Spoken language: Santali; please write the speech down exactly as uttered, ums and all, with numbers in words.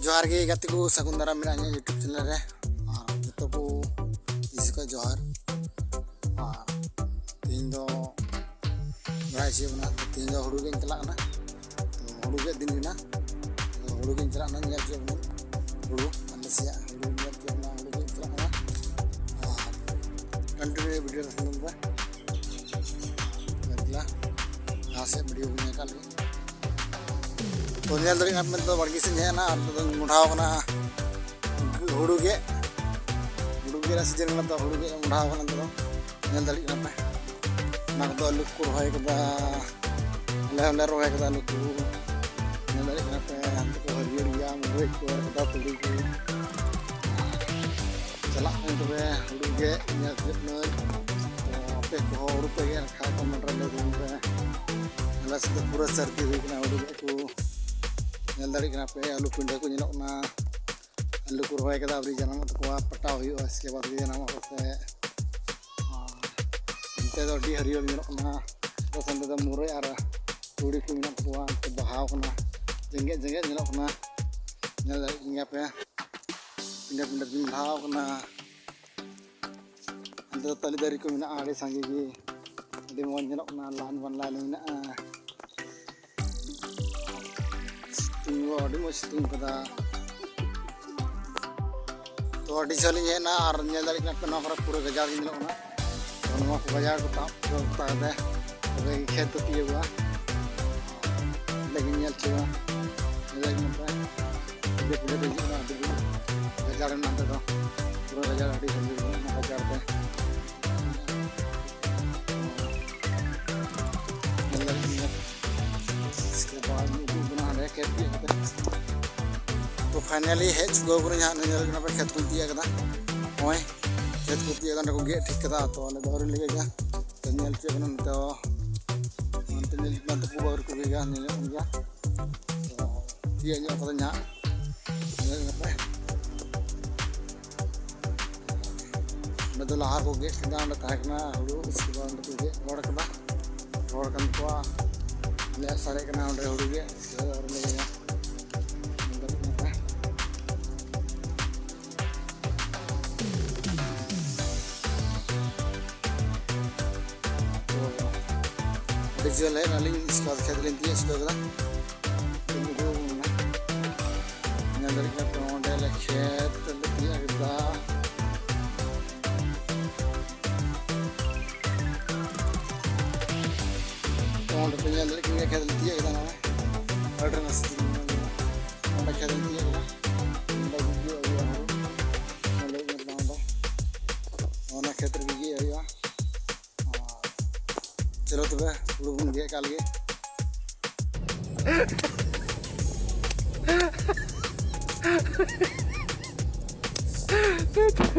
ᱡᱚᱦᱟᱨ ᱜᱮ ᱜᱟᱛᱮ ᱠᱚ, ᱥᱟᱹᱜᱩᱱ ᱫᱟᱨᱟᱢ ᱢᱮᱱᱟᱜᱼᱟ ᱤᱧᱟᱹᱜ YouTube channel ᱨᱮ᱾ ᱟᱨ ᱡᱚᱛᱚ ᱠᱚ ᱤᱥᱤ ᱠᱚ ᱡᱚᱦᱟᱨ᱾ ᱟᱨ ᱛᱮᱦᱮᱧ ᱫᱚ ᱵᱟᱲᱟᱭ ᱦᱚᱪᱚᱭᱮᱫ ᱵᱚᱱᱟ, ᱛᱮᱦᱮᱧ ᱫᱚ ᱦᱩᱲᱩ ᱜᱮᱧ ᱪᱟᱞᱟᱜ ᱠᱟᱱᱟ᱾ ᱛᱚ ᱦᱩᱲᱩ ᱜᱮᱫ ᱫᱤᱱ ᱠᱟᱱᱟ᱾ ᱛᱚ ᱦᱩᱲᱩ ᱜᱮᱧ ᱪᱟᱞᱟᱜ ᱠᱟᱱᱟ, ᱧᱮᱞ ᱦᱚᱪᱚᱭᱮᱫ ᱵᱚᱱᱟ ᱦᱩᱲᱩ, ᱟᱞᱮ ᱥᱮᱭᱟᱜ ᱦᱩᱲᱩ ᱧᱮᱞ ᱦᱚᱪᱚᱭᱮᱫ ᱵᱚᱱᱟ, ᱦᱩᱲᱩ ᱜᱮᱧ ᱪᱟᱞᱟᱜ ᱠᱟᱱᱟ᱾ ᱟᱨ continue video ᱨᱮ ᱛᱟᱦᱮᱱ ᱯᱮ᱾ ᱫᱮᱞᱟ, ᱞᱟᱦᱟ ᱥᱮᱫ video ᱵᱚᱱ ᱧᱮᱞ ᱠᱟᱜ ᱞᱮᱜᱮ᱾ ᱛᱚ ᱧᱮᱞ ᱫᱟᱲᱮᱭᱟᱜ ᱠᱟᱱᱟ ᱯᱮ, ᱱᱤᱛᱚᱜ ᱵᱟᱲᱜᱮ ᱥᱮᱫ ᱤᱧ ᱦᱮᱡ ᱮᱱᱟ ᱟᱨ ᱱᱤᱛᱚᱜ ᱫᱚᱧ ᱢᱚᱰᱷᱟᱣ ᱠᱟᱱᱟ ᱦᱩᱲᱩ ᱜᱮᱫ᱾ ᱦᱩᱲᱩ ᱜᱮᱫ ᱨᱮᱭᱟᱜ season ᱠᱟᱱᱟ, ᱛᱚ ᱦᱩᱲᱩ ᱜᱮᱫ ᱢᱚᱰᱷᱟᱣ ᱠᱟᱱᱟ ᱱᱤᱛᱚᱜ ᱫᱚ᱾ ᱧᱮᱞ ᱫᱟᱲᱮᱭᱟᱜ ᱠᱟᱱᱟ ᱯᱮ, ᱚᱱᱟ ᱠᱚᱫᱚ ᱟᱹᱞᱩ ᱠᱚ ᱨᱚᱦᱚᱭ ᱠᱟᱫᱟ᱾ ᱟᱞᱮ ᱦᱚᱸᱞᱮ ᱨᱚᱦᱚᱭ ᱠᱟᱫᱟ ᱟᱹᱞᱩ ᱠᱚ᱾ ᱧᱮᱞ ᱫᱟᱲᱮᱭᱟᱜ ᱠᱟᱱᱟ ᱯᱮ, ᱦᱟᱱᱛᱮ ᱠᱚ ᱦᱟᱹᱨᱭᱟᱹᱲ ᱜᱮᱭᱟ, ᱢᱩᱨᱟᱹᱭ ᱠᱚ ᱮᱨ ᱠᱟᱫᱟ, ᱛᱩᱲᱤ ᱠᱚ᱾ ᱪᱟᱞᱟᱜ ᱠᱟᱱ ᱛᱚᱵᱮ ᱦᱩᱲᱩ ᱜᱮᱫ ᱧᱮᱞ ᱦᱩᱭᱩᱜ ᱠᱟᱱᱟ᱾ ᱛᱚ ᱟᱯᱮ ᱠᱚᱦᱚᱸ ᱦᱩᱲᱩ ᱯᱮ ᱜᱮᱫ ᱠᱷᱟᱱ comment ᱨᱮ ᱞᱟᱹᱭ ᱛᱟᱵᱚᱱ ᱯᱮ᱾ ᱟᱞᱮ ᱥᱮᱫ ᱫᱚ ᱯᱩᱨᱟᱹ ᱥᱟᱹᱨᱫᱤ ᱦᱩᱭ ᱠᱟᱱᱟ ᱦᱩᱲᱩ ᱜᱮᱫ ᱠᱚ᱾ ᱧᱮᱞ ᱫᱟᱲᱮᱭᱟᱜ ᱠᱟᱱᱟ ᱯᱮ, ᱟᱹᱞᱩ ᱯᱤᱸᱰᱟᱹ ᱠᱚ ᱧᱮᱞᱚᱜ ᱠᱟᱱᱟ᱾ ᱟᱹᱞᱩ ᱠᱚ ᱨᱚᱦᱚᱭ ᱠᱟᱫᱟ, ᱟᱹᱣᱨᱤ ᱡᱟᱱᱟᱢᱚᱜ ᱛᱟᱠᱚᱣᱟ, ᱯᱟᱴᱟᱣ ᱦᱩᱭᱩᱜᱼᱟ, ᱤᱥᱠᱮ ᱵᱟᱫ ᱜᱮ ᱡᱟᱱᱟᱢᱚᱜ ᱠᱟᱛᱮ᱾ ᱚᱱᱛᱮ ᱫᱚ ᱟᱹᱰᱤ ᱦᱟᱹᱨᱭᱟᱹᱲ ᱧᱮᱞᱚᱜ ᱠᱟᱱᱟ᱾ ᱟᱞᱮ ᱥᱮᱱ ᱛᱮᱫᱚ ᱢᱩᱨᱟᱹᱭ ᱟᱨ ᱛᱩᱲᱤ ᱠᱚ ᱢᱮᱱᱟᱜ ᱛᱟᱠᱚᱣᱟ, ᱚᱱᱛᱮ ᱵᱟᱦᱟᱣ ᱠᱟᱱᱟ, ᱡᱮᱜᱮᱫ ᱡᱮᱜᱮᱫ ᱧᱮᱞᱚᱜ ᱠᱟᱱᱟ᱾ ᱧᱮᱞ ᱫᱟᱲᱮᱭᱟᱜ ᱠᱟᱱ ᱜᱮᱭᱟ ᱯᱮ, ᱯᱤᱸᱰᱟᱹ ᱯᱤᱸᱰᱟᱹ ᱛᱮ ᱵᱟᱦᱟᱣ ᱠᱟᱱᱟ᱾ ᱚᱱᱛᱮ ᱫᱚ ᱛᱟᱞᱮ ᱫᱟᱨᱮ ᱠᱚ ᱢᱮᱱᱟᱜᱼᱟ ᱟᱹᱰᱤ ᱥᱟᱸᱜᱮ ᱜᱮ, ᱟᱹᱰᱤ ᱢᱚᱡᱽ ᱧᱮᱞᱚᱜ ᱠᱟᱱᱟ, line ᱵᱟᱱ line ᱢᱮᱱᱟᱜᱼᱟ᱾ ᱥᱤᱛᱩᱝ ᱫᱚ ᱟᱹᱰᱤ ᱢᱚᱡᱽ ᱥᱤᱛᱩᱝ ᱠᱟᱫᱟ᱾ ᱛᱚ ᱟᱹᱰᱤ ᱡᱷᱟᱹᱞ ᱤᱧ ᱦᱮᱡ ᱮᱱᱟ ᱟᱨ ᱧᱮᱞ ᱫᱟᱲᱮᱭᱟᱜ ᱠᱟᱱᱟ ᱯᱮ, ᱱᱚᱣᱟ ᱠᱚᱨᱮ ᱯᱩᱨᱟᱹ ᱜᱟᱡᱟᱲ ᱜᱮ ᱧᱮᱞᱚᱜ ᱠᱟᱱᱟ᱾ ᱛᱚ ᱱᱚᱣᱟ ᱠᱚ ᱜᱟᱡᱟᱲ ᱠᱚ ᱛᱟᱵ ᱛᱟᱵ ᱠᱟᱛᱮ ᱛᱚᱵᱮ ᱜᱮ ᱠᱷᱮᱛ ᱫᱚ ᱛᱤᱭᱳᱜᱚᱜᱼᱟ᱾ ᱚᱸᱰᱮ ᱜᱮᱧ ᱧᱮᱞ ᱦᱚᱪᱚᱭᱟ᱾ ᱧᱮᱞ ᱫᱟᱲᱮᱭᱟᱜ ᱠᱟᱱᱟ ᱯᱮ, ᱯᱤᱸᱰᱟᱹ ᱯᱤᱸᱰᱟᱹ ᱛᱮ ᱦᱤᱡᱩᱜ ᱠᱟᱱᱟ, ᱟᱹᱰᱤ ᱡᱳᱨ ᱜᱟᱡᱟᱲ ᱢᱮᱱᱟᱜᱼᱟ ᱱᱚᱛᱮ ᱫᱚ᱾ ᱯᱩᱨᱟᱹ ᱜᱟᱡᱟᱲ ᱟᱹᱰᱤ ᱡᱷᱟᱹᱞ ᱜᱮ ᱢᱮᱱᱟᱜᱼᱟ, ᱚᱱᱟ ᱜᱟᱡᱟᱲ ᱛᱮ᱾ ᱧᱮᱞ ᱫᱟᱲᱮᱭᱟᱜ ᱠᱟᱱᱟ᱾ ᱤᱥᱠᱮ ᱵᱟᱫ ᱩᱫᱩᱜ ᱵᱮᱱᱟ ᱦᱟᱸᱰᱮ ᱠᱷᱮᱛ ᱛᱤᱭᱳᱜ ᱠᱟᱛᱮ᱾ ᱛᱚ finally ᱦᱮᱡ ᱪᱩᱠᱟᱹᱣ ᱠᱟᱹᱱᱟᱹᱧ ᱦᱟᱸᱜ, ᱧᱮᱞ ᱠᱟᱱᱟ ᱯᱮ ᱠᱷᱮᱛ ᱠᱚᱧ ᱛᱤᱭᱳᱜ ᱠᱟᱫᱟ᱾ ᱱᱚᱜᱼᱚᱭ ᱠᱷᱮᱛ ᱠᱚ ᱛᱤᱭᱳᱜ ᱠᱟᱱᱟ, ᱠᱚ ᱜᱮᱫ ᱴᱷᱤᱠ ᱠᱟᱫᱟ᱾ ᱛᱚ ᱟᱞᱮ ᱫᱚ ᱟᱹᱣᱨᱤ ᱞᱮ ᱜᱮᱫᱟ᱾ ᱛᱚ ᱧᱮᱞ ᱦᱚᱪᱚᱭᱮᱫ ᱠᱟᱱᱟ ᱱᱚᱛᱮ ᱦᱚᱸ, ᱱᱚᱛᱮ ᱧᱮᱞ ᱠᱟᱱᱟ ᱛᱟᱠᱚ ᱟᱹᱣᱨᱤ ᱠᱚ ᱜᱮᱫᱟ, ᱧᱮᱞᱚᱜ ᱠᱟᱱ ᱜᱮᱭᱟ᱾ ᱛᱚ ᱛᱤᱭᱳᱜ ᱧᱚᱜ ᱠᱟᱫᱟᱧ ᱦᱟᱸᱜ, ᱧᱮᱞ ᱠᱟᱱᱟ ᱯᱮ᱾ ᱚᱸᱰᱮ ᱫᱚ ᱞᱟᱦᱟ ᱠᱚ ᱜᱮᱫ ᱠᱮᱫᱟ, ᱚᱸᱰᱮ ᱛᱟᱦᱮᱸ ᱠᱟᱱᱟ ᱦᱩᱲᱩ, ᱤᱥᱠᱮ ᱵᱟᱫ ᱚᱸᱰᱮ ᱠᱚ ᱜᱮᱫ ᱨᱚᱦᱚᱲ ᱠᱟᱫᱟ, ᱨᱚᱦᱚᱲ ᱠᱟᱱ ᱛᱟᱠᱚᱣᱟ᱾ ᱟᱞᱮᱭᱟᱜ ᱥᱟᱨᱮᱡ ᱠᱟᱱᱟ ᱚᱸᱰᱮ ᱦᱩᱲᱩ ᱜᱮᱫ, ᱤᱥᱠᱮ ᱵᱟᱫ ᱟᱨ ᱞᱮ ᱜᱮᱫᱟ᱾ ᱧᱮᱞ ᱫᱟᱲᱮᱭᱟᱜ ᱠᱟᱱᱟ ᱯᱮ᱾ ᱡᱤᱭᱟᱹᱞᱤ ᱟᱹᱞᱤᱧ ᱥᱠᱟᱫ ᱠᱷᱮᱛ ᱞᱤᱧ ᱛᱤᱭᱳᱜ ᱥᱠᱟᱫ ᱠᱮᱫᱟ᱾ ᱧᱮᱞ ᱫᱟᱲᱮᱭᱟᱜ ᱠᱟᱱᱟ ᱯᱮ, ᱚᱸᱰᱮ ᱞᱮ ᱠᱷᱮᱛ ᱞᱮ ᱛᱤᱭᱳᱜ ᱠᱮᱫᱟ᱾ ᱚᱸᱰᱮ ᱯᱮ ᱧᱮᱞ ᱫᱟᱲᱮᱭᱟᱜ ᱠᱟᱱ ᱜᱮᱭᱟ, ᱠᱷᱮᱛ ᱞᱮ ᱛᱤᱭᱳᱜ ᱠᱮᱫᱟ᱾ ᱱᱚᱜᱼᱚᱭ ᱟᱹᱰᱤ ᱱᱟᱥᱮ ᱚᱸᱰᱮ ᱠᱷᱮᱛ ᱞᱮ ᱛᱤᱭᱳᱜ ᱠᱮᱫᱟ᱾ ᱚᱸᱰᱮ ᱜᱮ ᱜᱮᱫ ᱦᱩᱭᱩᱜᱼᱟ ᱦᱩᱲᱩ᱾ ᱚᱸᱰᱮ ᱜᱮ ᱧᱮᱞ ᱛᱟᱵᱚᱱ ᱯᱮ᱾ ᱚᱱᱟ ᱠᱷᱮᱛ ᱨᱮᱜᱮ ᱜᱮᱫ ᱦᱩᱭᱩᱜᱼᱟ᱾ ᱟᱨ ᱪᱚᱞᱚ ᱛᱚᱵᱮ ᱦᱩᱲᱩ ᱵᱚᱱ ᱜᱮᱫ ᱠᱟᱜ ᱞᱮᱜᱮ᱾